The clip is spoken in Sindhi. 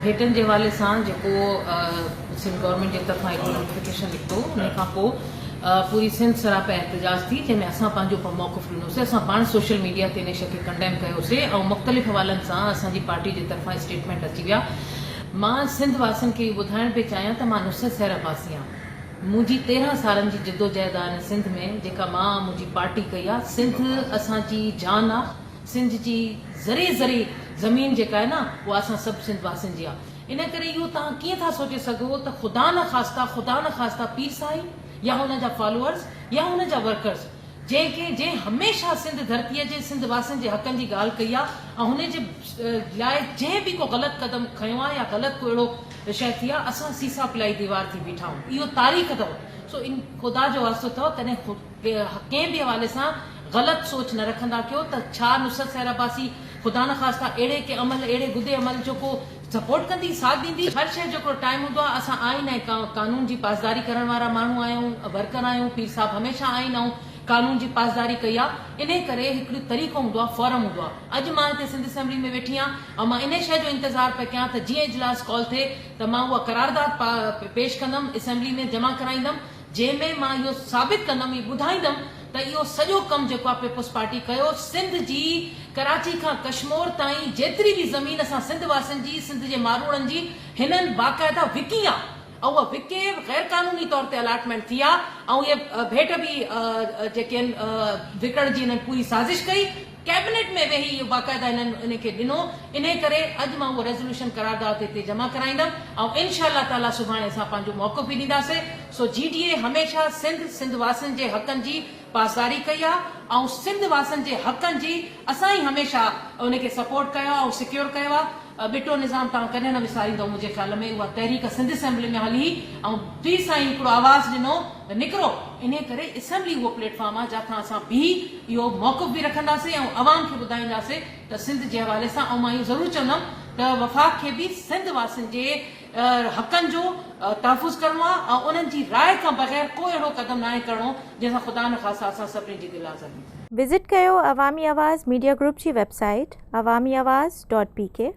ڀيٽن جي حوالي سان جيڪو سنڌ گورنمينٽ جي طرفان هڪڙو نوٽيفڪيشن نڪتو ان کان پوء پوري سنڌ سراپا احتجاج ٿي جنهن ۾ اسان پنهنجو موقف ڏنوسي اسان پاڻ سوشل ميڊيا تي ان شي کي ڪنڊيم ڪيوسي ۽ مختلف حوالن سان اسان جي پارٽي جي طرفان اسٽيٽمينٽ اچي ويا مان سنڌ واسين کي اهو ٻڌائڻ پئي چاهيان ته مان نصرت سحر عباسي آهيان منهنجي 13 سالن جي جدوجهد آهي هن سنڌ ۾ جيڪا مان منهنجي پارٽي ڪئي آهي سنڌ اسان جي جان آهي سنڌ جي ذري ذري زمين جيڪا آهي نه اها اسان سڀ سنڌ واسين جي آهي ان ڪري اهو توهان ڪيئن ٿا سوچي سگهو ته خدا نخواسته خدا نخواسته پير سائين يا ان جا فالوئرز يا ان جا ورڪرز جنهن کي جنهن هميشه سنڌ ڌرتي جي سنڌ واسين جي حقن جي ڳالهه ڪئي آهي ۽ هن جي لاء جنهن به ڪو غلط قدم کنيو آهي يا غلط ڪو اهڙو شيء ٿي آهي اسان سيسا پلائي ديوار ٿي بيٺا آهيون اهو تاريخ اٿو سو ان خدا جو واسطو اٿو ڪڏهن ڪنهن به حوالي سان غلط سوچ نه رکندا ڪيو ته ڇا نصرت سحر عباسي خدانخواسته اهڙي ڪنهن عمل اهڙي گدي عمل جو ڪو سپورٽ ڪندي ساٿ ڏيندي؟ هر شيء جو هڪڙو ٽائيم هوندو آهي اسان آئين ۽ قانون جي پاسداري ڪرڻ وارا ماڻهو آهيون ورڪر آهيون پير صاحب هميشه آئين ۽ قانون جي پاسداري ڪئي آهي انهي ڪري هڪڙو طريقو هوندو آهي فورم هوندو آهي اڄ مان هتي سنڌ اسيمبلي ۾ ويٺي آهيان ۽ مان انهي شيء جو انتظار پئي ڪيان ته جيئن اجلاس ڪال ٿئي ته مان اها قرارداد پيش ڪندم اسيمبلي ۾ جمع ڪرائيندم جنهن ۾ مان اهو ثابت ڪندم ۽ ٻڌائيندم ته اهو سڄو ڪم جيڪو آهي پيپلز پارٽي ڪيو، سنڌ جي ڪراچي کان ڪشمور تائين جيتري به زمين اسان سنڌ واسين جي، سنڌ جي ماروئڙن جي هنن باقاعده وڪي آ ۽ اها وڪي غير قانوني طور تي الاٽمينٽ ٿي آ ۽ اهي ڀيٽ به جيڪي آهن وڪڻڻ جي هنن پوري سازش ڪئي. ڪيبنيٽ ۾ ويهي اهو باقاعده هنن ان کي ڏنو، انهي ڪري اڄ مان اهو ريزوليوشن قرارداد هتي جمع ڪرائيندم ۽ انشاء الله تعاليٰ سڀاڻي اسان پنهنجو موقف به ڏينداسين، سو جي ڊي اي هميشه سنڌ، سنڌ واسين جي حقن جي پاسداري ڪئي آهي ۽ سنڌ واسين جي حقن جي اسان ئي هميشه ان کي سپورٽ ڪيو آهي ۽ سيڪيور ڪيو آهي. ٻٽو نظام توهان ڪڏهن نه وساريندؤ منهنجي خيال ۾ اها تحريڪ سنڌ اسيمبلي ۾ هلي هئي ۽ پير سائين هڪڙو آواز ڏنو ته نڪرو انهي ڪري اسيمبلي اهو پليٽ فارم آهي جاٿان اسان بيهي اهو موقف به رکنداسين ۽ عوام کي ٻڌائينداسين ته سنڌ جي حوالي سان ۽ مان اهو ضرور چوندم ته وفاق کي به سنڌ واسين جي حقن جو تحفظ ڪرڻو آهي ۽ انهن جي راء کان بغير ڪو اهڙو قدم ناهي ڪرڻو جنهن سان خدا نخواسته اسان سڀني جي دل آزاري ٿئي. وزٽ ڪيو عوامي آواز ميڊيا گروپ جي website Awami Awaz dot P K.